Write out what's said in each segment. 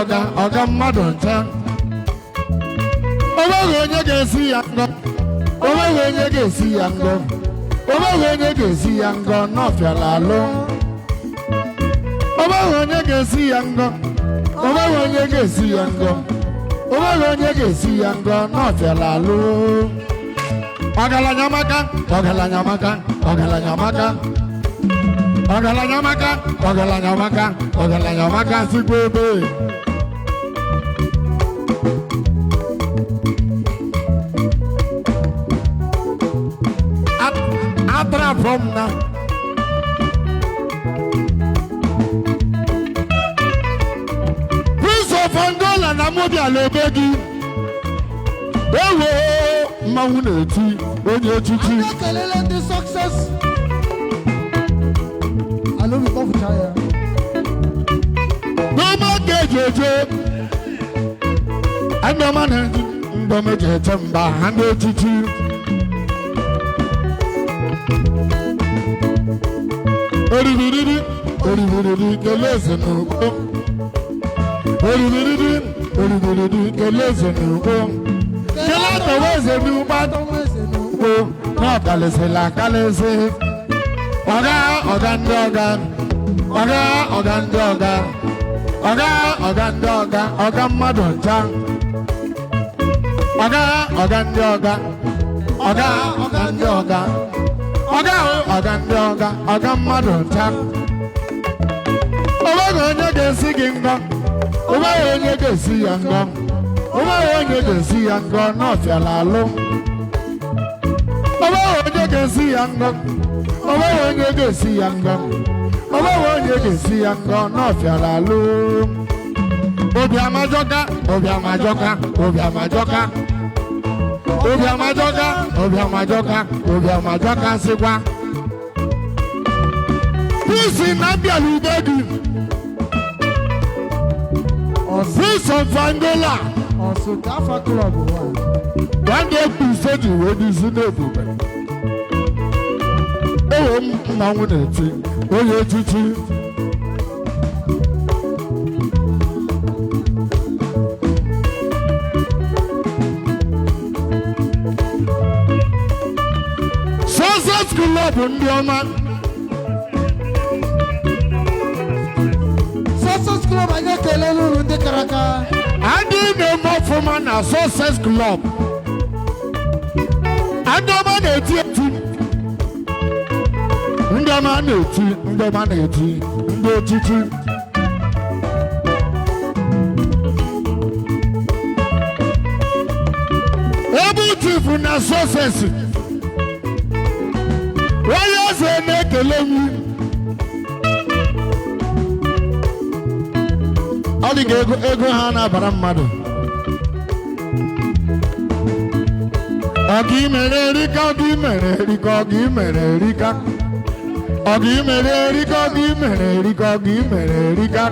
Ọga, ọga mmadụ ncha. Onweghị onye ga-esi ya ngọ. Onweghị onye ga-esi ya ngọ. Onweghị onye ga-esi ya ngọ n'ọfịala alụ. Onweghị onye ga-esi ya ngọ. Onweghị onye ga-esi ya ngọ. Onweghị onye ga-esi ya ngọ n'ọfịala alụ. Ọgaranya maka, ọgaranya maka, ọgaranya maka. Ọgaranya maka, ọgaranya maka, ọgaranya maka sikwa ebe. Atrapụ m na Prince of Angola na mụ bịala ebe gị. Ewo, mmanwụ na-eti onye echichi. Anyị ekelele ndị Success Alobi kpọpụta ya. N'ụmụ ka eji eje ndị ọma na-eji ndị ọma eji eje mba ha ndị echichi. Oribiriri, oribiriri, kelee eze n'ugbo. Oribiriri, oribiriri, kelee eze n'ugbo. Kelee atọwa eze n'ugbo. Atọwa eze n'ugbo. Ugbo na ọkalịsịla akalịsị. Ọga, ọga ndị ọga. Ọga, ọga ndị ọga. Ọga, ọga ndị ọga. Ọga mmadụ ncha. Ọga, ọga ndị ọga. Ọga, ọga ndị ọga. Ọga, ọga ndị ọga. Ọga mmadụ ncha. Onweghị onye ga-esi gị ngọ. Onweghị onye ga-esi ya ngọ. Onweghị onye ga-esi ya ngọ n'ọfịala alụ. Onweghị onye ga-esi ya ngọ. Onweghị onye ga-esi ya ngọ. Onweghị onye ga-esi ya ngọ n'ọfịala alụ. Obi amajọka, obi amajọka, obi amajọka. Obi amajọka, obi amajọka, obi amajọka sịkwa. Prince na bịara ube gị. Prince of Angola. Ọsụta afa club wa. Nwanne ekpu ise ji wee duzi n'ebube. Ewo m, mmanwụ na-eti onye echichi. Success Club ndị ọma. Success Club, anyị ekelele unu ndị kara aka. Ndị na-eme ọfụma na Success Club, ndị ọma na-eti eti, ndị ọma na-eti, ndị ọma na-eti, ndị echichi. Ebe chifu na Success, onye eze na-ekele m. Ọ dị ka ego ego ha na-abara mmadụ. Ọga imere erika, ọga imere erika, ọga imere erika, ọga imere erika, ọga imere erika, ọga imere erika.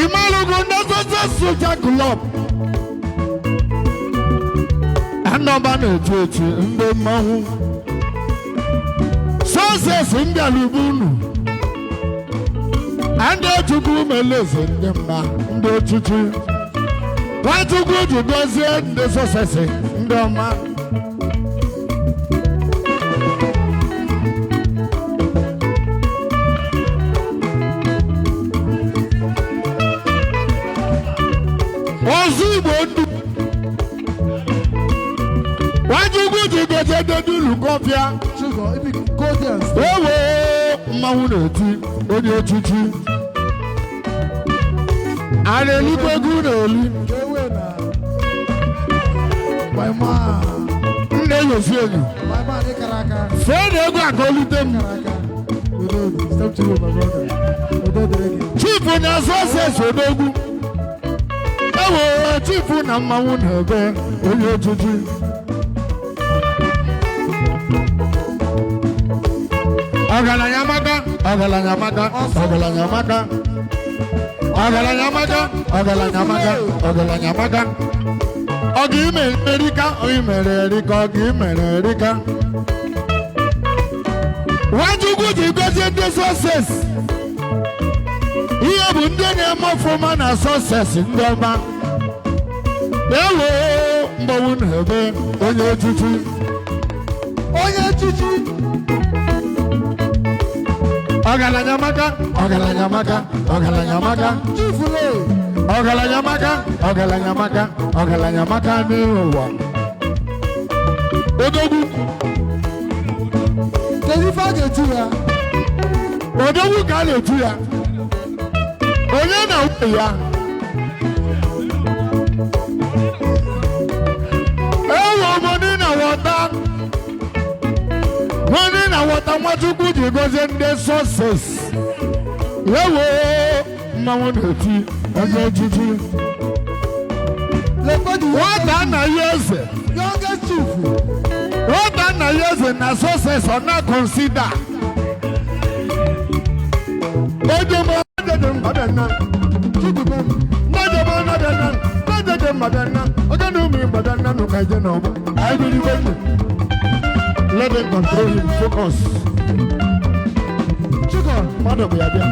Ịmalụgo ndị Success Social Club anọba na-etu etu ndị mmanwụ Success mbịalugbu unu, ndị Chukwu meleze, ndị mma, ndị ochichi Nwachukwu ji gọzie ndị Success, ndị ọma. Ọzọ Igbo ndụ Nwachukwu ji gọzie ndị Dunukọfịa. Sugar, if you go there and stay. Ewo, mmanwụ na-eti onye echichi. A na-elikwa ego na-eli. Ewe na. My man. M na-enyozi enyo. My man, ị kara aka. Fee na ego a ka olute m. Kara aka. Udo dị. Step to you, my brother. Udo dịrị gị. Chifu na Success odogwu. Ewo, chifu na mmanwụ na-ebe onye echichi. Ọgaranya maka. Ọgaranya maka, ọgaranya maka. Ọgaranya maka, ọgaranya maka, ọgaranya maka. Ọ ga ime erika, ọ imere erika, ọ ga imere erika. Nwachukwu ji gozie ndị success. Ihe bụ ndị na-eme ọfụma na success ndị ọma. Ewo mgbanwe na-ebe onye echichi. Onye echichi. Ọgaranya maka, ọgaranya maka, ọgaranya maka. Chief le. Ọgaranya maka, ọgaranya maka, ọgaranya maka n'ụwa. Odogwu, Kedu ife a ga-etu ya? Odogwu ka a na-etu ya. Onye na nwunye ya. Ewo money na water. Money na water Nwachukwu ji gozie ndị success. Ewo mmanwụ na-eti onye echichi. Lekwa the Nwata nna ya eze. youngest chief. Nwata nna ya eze na success ọ na consider. Ejema ejeje mbabịa Chidubem. Ndejema nabịa na ndejeje mbabịa na oge na ụmụ mbabịa na nụ ka ije na ọgbọ. Anyị biri igwe ndụ. Let them control him, focus. Chiko. Mmadụ bụ ya bịa.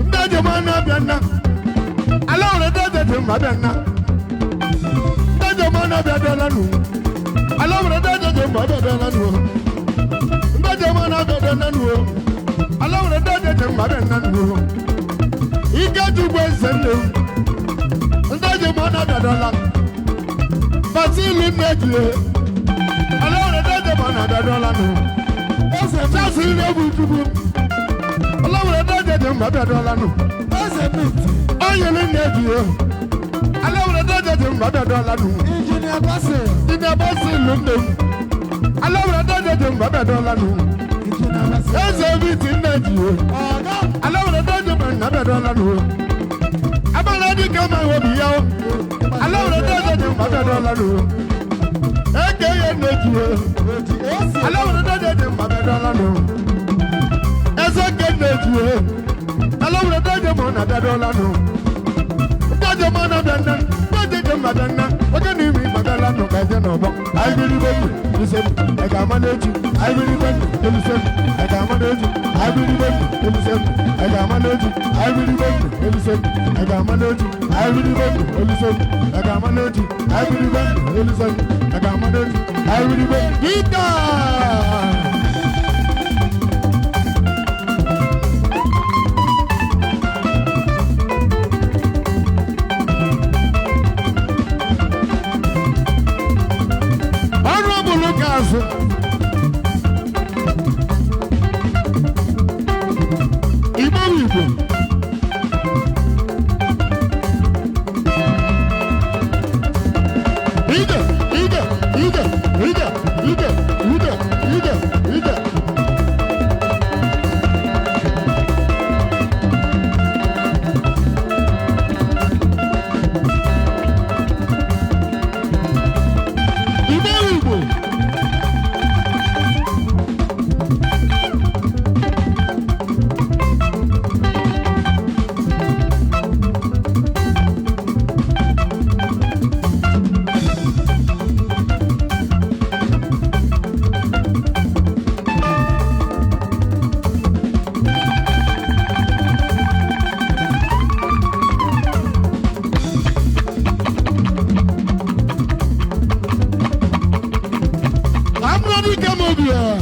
Ndejema na-abịa nna. Ala nwere ndejeje mbabịa nna. Ndejema na-abịa bịala nụ. Ala nwere ndejeje mbabịa bịala nụ. Ndejema na-abịa bịala nụ. Ala nwere ndejeje mbabịa nna nụ. Ike jugbo eze nne m. Ndejema na-abịa bịala. Basilu nne-ejie. Ala nwere ndejema na-abịa bịala nụ. Eze Sasị na-egbu chukwu. Ala nwere ndejeje mbabịa bịala nụ. Eze Mint. Oyele nne-ejie. Ala nwere ndejeje mbabịa bịala nụ. Engineer Basil. Ìdí bá sí ìlú nne m. Aláwòrán dájọ́ jẹ́ mbà bẹ́ẹ̀ dọ́là nù. Engineer Basil. Eze obi ti nne ji o. Ọ̀gá. Aláwòrán dájọ́ jẹ́ mbà bẹ́ẹ̀ dọ́là nù. Abala di kama wo bi ya o. Aláwòrán dájọ́ jẹ́ mbà bẹ́ẹ̀ dọ́là nù. Eke ye nne ji o. Aláwòrán dájọ́ jẹ́ mbà bẹ́ẹ̀ dọ́là nù. Eze ke nne ji o. Aláwòrán dájọ́ mọ̀ nà bẹ́ẹ̀ dọ́là nù. Dájọ́ mọ̀ nà bẹ́ẹ̀ nà. Dájọ́ jẹ́ mbà bẹ́ẹ̀ nà. Oge na imi mbà bẹ́ẹ̀ nù ka ije n'ọgbọ. Anyị biri igwe ndụ, elise m, ị ga-ama n'echi. Anyị biri igwe ndụ, elise m, ị ga-ama n'echi. Anyị biri igwe ndụ, elise m, ị ga-ama n'echi. Anyị biri igwe ndụ, elise m, ị ga-ama n'echi. Anyị biri igwe ndụ, elise m, ị ga-ama n'echi. Anyị biri igwe ndụ, elise m, ị ga-ama n'echi. Anyị biri igwe Gita! Ọrụ bụrụ ka azụ. Igbo bụ Igbo. Ide, ide, ide, ide, ide, ide, ide, ide. Igbo bụ Igbo. I'm ready, come over here.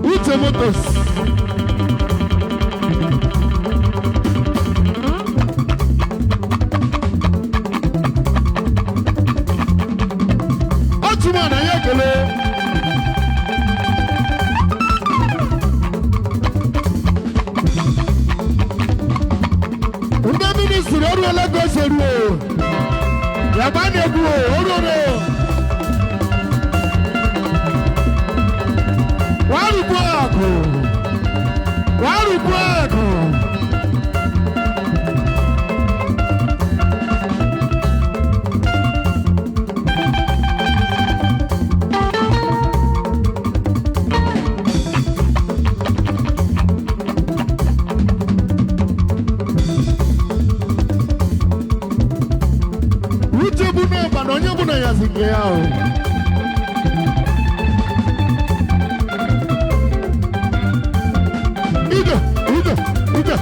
Uche Motors. Otu mụ na ya ekele. Ndị ministri ọrụ Lagos eruo. Yaba na-egwu o, oruo. Warukwu akụ. Warukwu akụ. na-eba na onye ọbụla yazi nke ya o. Ije, ije, ije.